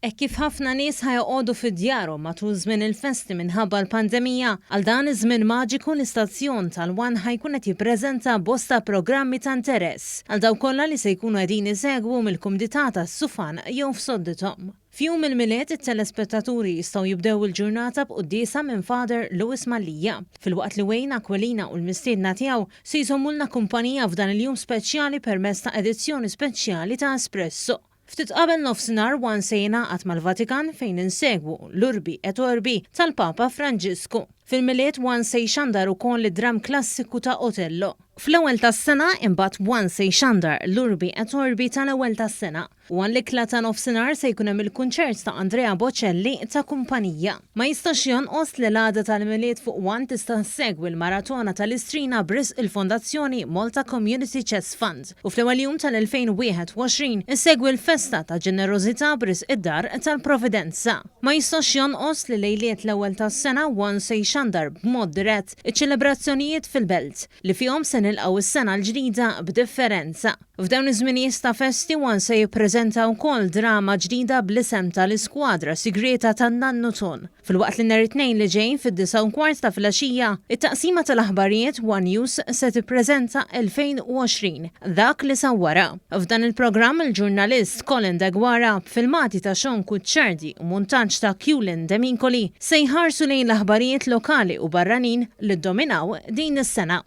Hekk kif ħafna nies ħa joqogħdu fi djarhom matul żmien il-festi minħabba l-pandemija, għal dan iż-żmien maġiku l-istazzjon tal-One ħa jkun qed jippreżenta bosta programmi ta' interess għal dawk kollha li se jkunu qegħdin isegwu mill-kumdità tas-sufan jew f'soddithom. F'jum il-Milied it-telespettaturi jistgħu jibdew il-ġurnata b'quddiesa minn Father Louis Mallia, filwaqt li Wayne Aquilina u l-mistiedna tiegħu se jżommulna kumpanija f'dan il-jum speċjali permezz ta' edizzjoni speċjali ta' Espresso. Ftit qabel nofsinhar One se jingħaqad mal-Vatikan fejn insegwu l-Urbi et Orbi tal-Papa Franġisku. Fil-Milied One se jxandar ukoll id-dramm klassiku ta' Otello. Fl-ewwel tas-sena imbagħad One se jxandar l-Urbi et Orbi tal-ewwel tas-sena. U għall-ikla ta' nofsinhar se jkun hemm il-kunċert ta' Andrea Bocelli ta' kumpanija. Ma jistax jonqos li l-għada tal-Milied fuq One tista' ssegwi l-maratona tal-Istrina b'risq il-Fondazzjoni Malta Community Chest Fund. U fl-ewwel jum tal-2021 issegwi l-festa ta' ġenerożità b'risq id-Dar tal-Providenza. Ma jistax jonqos li lejliet l-ewwel tas-sena one se jxandar b'mod dirett iċ-ċelebrazzjonijiet fil-Belt, li fihom se nilqgħu s-sena l-ġdida b'differenza. F'dawn iż-żminijiet ta' festi one se jippreżenta wkoll drama ġdida bl-isem ta' L-Iskwadra Sigrieta tan-Nannu Tun. Filwaqt li nhar it-Tnejn li ġej fid-9:15 ta' filgħaxija, it-taqsima tal-aħbarijiet one News se tippreżenta 2020, Dak li Sawwarha. F'dan il-programm il-ġurnalist Colin Deguara, b'filmati ta' Sean Cucciardi u muntaġġ ta' Culin Demincoli se jħarsu lejn l-aħbarijiet lokali u barranin li ddominaw din is-sena.